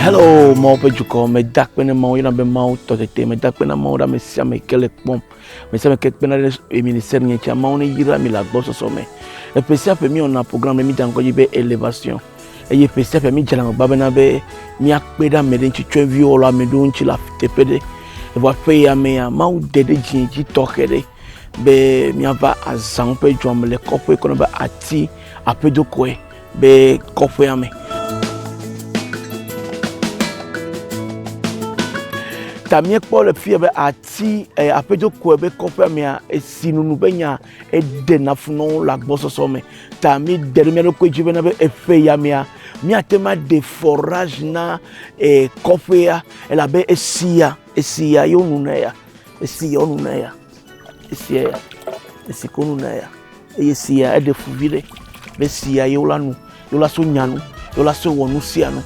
Hello, Mawu ƒe dukɔ, meda akpe ne Mawu yɔna be Mawu tɔ tete, meda akpe na Mawu ɖe ame sia ame ke le kpɔm, ame sia ame ke kpena ɖe ministère nye tsia, Mawu ne yra mi le agbɔsɔsɔ me. Eƒe sia ƒe míwɔna programme ɖe mída ŋkɔ dzi be elevation eye ƒe sia ƒe mídzena agbagba bena be míakpe ɖe ame ɖe ŋuti, tsɔeviwo alo ame ɖewo ŋuti le teƒe ɖe. Evɔa ƒe ya mea, Mawu de ɖe dzi dzi tɔxɛ ɖe be míava azã woƒe dua me le kɔƒe kɔna be ati aƒedokɔe be kɔƒea me. Ta míekpɔ le fia be ati eh, aƒedokɔe be kɔƒea mea esi nunu be nya eɖena fu na wo le agbɔsɔsɔ me. Ta míede ɖe mía ɖokui dzi bena be eƒe ya mea míate ŋu aɖe forage na eh, kɔƒea elabe esia esia ye wonuna ya esi ya wonuna ya esia ya esi ko wonuna ya eye sia eɖe fu vi ɖe be sia ye wola nu ye wola so nya nu ye wola so wɔ nu sia nu.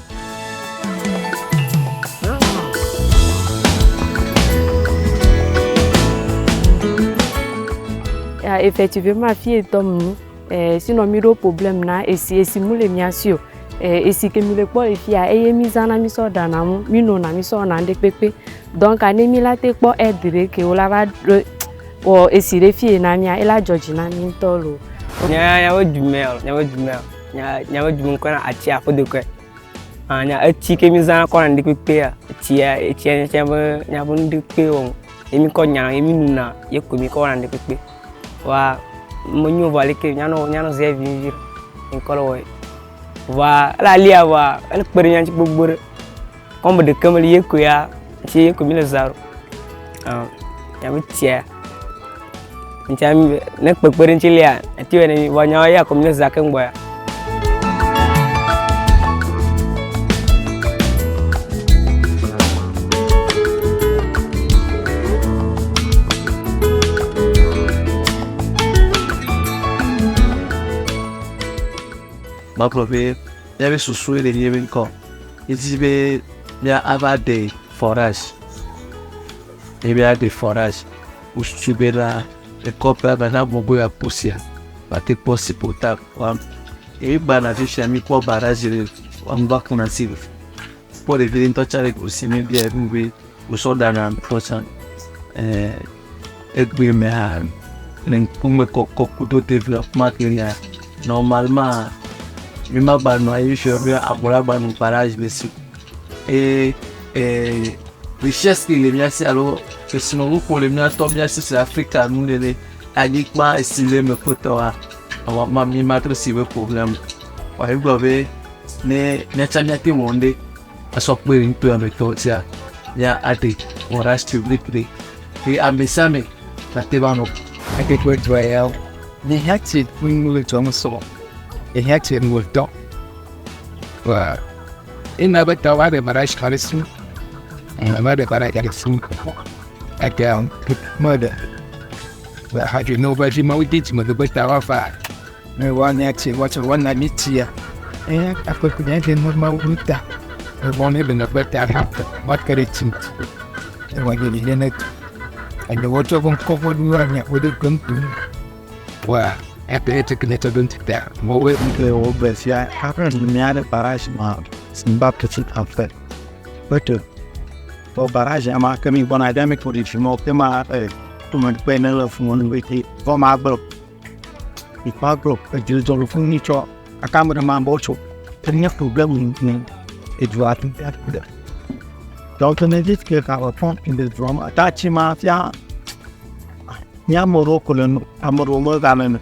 Effectivement, fie tɔ mu eh, sinon mi ɖo problème na esi esi mu le mia si o eh, esi ke mi le kpɔ le fia eye mi zãna mi sɔ ɖana mu mi nona mi sɔ wɔna ŋɖe kpekpe donc ne mi la te kpɔ aide ɖe ke wo la va ɖo wɔ esi ɖe fie na mia ela dzɔ dzi na mi ŋutɔ lo. Nya nyawo dumea nyawo dumea nya nyawo dume ŋkɔ na atsi aƒedokɔe. Ah nya etsi ke mi zãna kɔ na ŋɖe kpekpea etsia etsia etsia be nyabe ŋɖe kpekpe wɔm. Ye mi kɔ nya ye mi nuna ye ko mi kɔ wɔna ŋɖe kpekpe. Vɔa menyo vɔa leke mianɔ mianɔ zɛ vivi ŋkɔ le wɔe. Vɔa ele alia vɔa ele kpe ɖe mía ŋuti gbogbo ɖe. Kɔme ɖeke meli ye koe ya tsi ye ko mi le zã ɖo. Ah miabe tsia ŋutsia ne kpekpe ɖe ŋuti lia ati wɔ ne mi vɔa nyawo ya ko mi le zã keŋ gbɔ ya. Magblɔ be míaƒe susue le míaƒe ŋkɔ. Míedi be míava ɖe forage. Ye míaɖe forage. Wosusu bena ekɔƒea me na gbogbo ya kpɔ sia, wòate kpɔ si potable. Vɔa ye gbana fifia míkpɔ barrage le woava kuna si. Kpɔ ɖevi ɖe ŋutɔ tsã le go si míebia eƒe be wòsɔ ɖana ŋutɔ tsã. Ɛɛ egbe mea le ŋkume kɔkɔ kudo développement ke lia, normalement mi ma gba nɔ anyi fifia be amewo la gba nɔ barrage le si. Eye ee richesse ke le mía si alo kesinɔnu ko le mía tɔ mía si le Afrika nu nene, anyigba esi le eme kpɔtɔa, awa ma mi ma trɔ si be problème. Vɔa egblɔ be ne míatsã míate wɔ ŋɖe asɔ kpe ɖe nutoa me tɔwo ŋutia, mía aɖe forage public ɖe ke ame sia ame nate va nɔ. Ekpekpe dua ya o. Yehia tse nu le dua me sɔ. Yehia tse nu dɔ. Wa ina be ta wa de barrage xɔ ɖe su. Va de barrage ɖe su. Eke me de. Wa ha dzi no be fi ma wo di dzi me be ta wa fa. Ne wa ne tse wa tse wa na mi tsia. Eh akpekpe ya de no ma wo ta. Wa ne be na be ta ha. Wa kere tsi. Wa de le ne. Ene wo tso kon ko ko du anya wo de kun tu. Wa ete ete kne to dun ta. Mo we nke wo be sia mía ɖe barrage ma Zimbabwe tsi afe. But o barrage ma ke mi gbɔna ɖe mi ko ɖe fi ma ke ma e tume kpe ne le fún nu be vɔ ma gblɔ. Ikpa gblɔ edzi dzɔ le fún ni tsɔ aka me ɖe ma bɔ tso. Enye problème ne edua Donc ne dit que ka répond le drum ta tsi ma fia mía ame ɖewo ko le ame ɖewo megame me.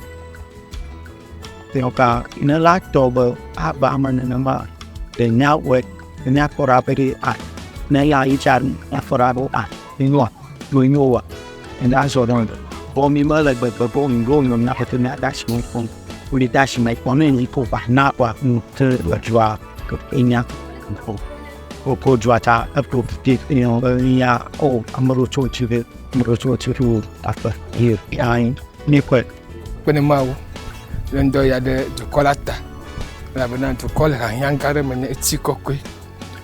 Donc ne la tɔ be ava ame nenema ɖe míawɔe ne míakpɔ ɖa be ɖe a ne ya yi tsa míakpɔ ɖa be a enyoa menyo oa ene azɔ ɖe me. Vɔ mi mele gbegbe be mi ɖo mi míaƒe ke míade asi wo kpɔm. Wole de asi me kpɔm ne yi ko va na kɔa te edua enya ko dua ta eƒo ya o ame ɖewo tso tsi ve ame ɖewo tso tsi ve aƒe ye ya mi kɔe. Kpe ne Mawu le ŋdɔ ya ɖe dukɔ la ta elabena dukɔ le hiahiã gã aɖe me ne etsi kɔkɔe.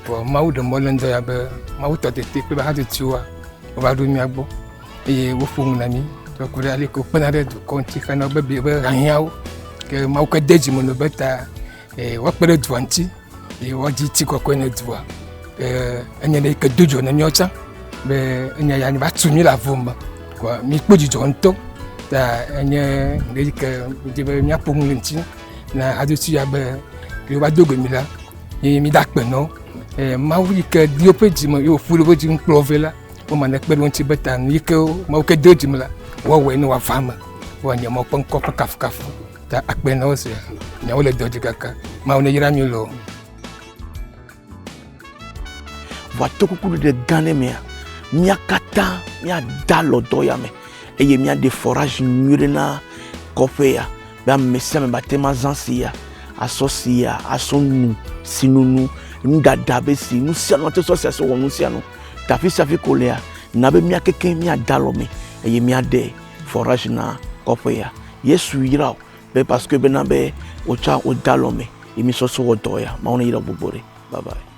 Vɔ Mawu ɖe mɔ le ŋdɔ ya be Mawu tɔ tete kple hadzotsoa wova ɖo mía gbɔ eye woƒo nu na mí tsɔ ku ɖe ale ke wokpena ɖe dukɔ ŋuti hena wobe be hiahiãwo. Ke Mawu ke de dzi me no be ta woakpe ɖe dua ŋuti eye woadzi tsi kɔkɔe ne dua. Enye ɖe yi ke do dzidzɔ na míawo tsã be enya ya va tu mí le avo me. Kɔa míkpɔ dzidzɔ ŋutɔ. Ta enye nu ɖe yi ke mídi be míaƒo nu le ŋuti na hadotu ya be ke wova do go mí la, ye mída akpe na wo. Mawu yi ke di woƒe dzi me ye wòƒu ɖe woƒe dzi ŋu kplɔ wo vɛ la, woma nekpe ɖe wo ŋuti be ta nu yi ke Mawu ke de wo dzi me la, woawɔe ne wòava eme. Woanye Mawu ƒe ŋkɔ ƒe kafukafu. Ta akpe na wo sia. Nyawo le dɔ dzi kaka. Mawu neyra mi loo. Vɔa to kukuɖeɖe gã ɖe mea, mía katã míada alɔ dɔ ya me eye míaɖe forage nyui ɖe na kɔƒe ya be ame sia ame bate ŋu azã si ya, asɔ si ya, asɔ nu, sinunu, nuɖaɖa be si, nu sia nu ate sɔ sia sɔ wɔ nu sia nu. Ta afi sia afi ko lea, na be mía kekeŋ míada alɔ me eye míaɖe forage na kɔƒe ya. Yesu yra wò be parce que bena be wò tsã wò da alɔ me ye mi sɔ sɔ wɔ dɔ ya. Mawu ne yra wò gbogbo ɖe. Bye bye.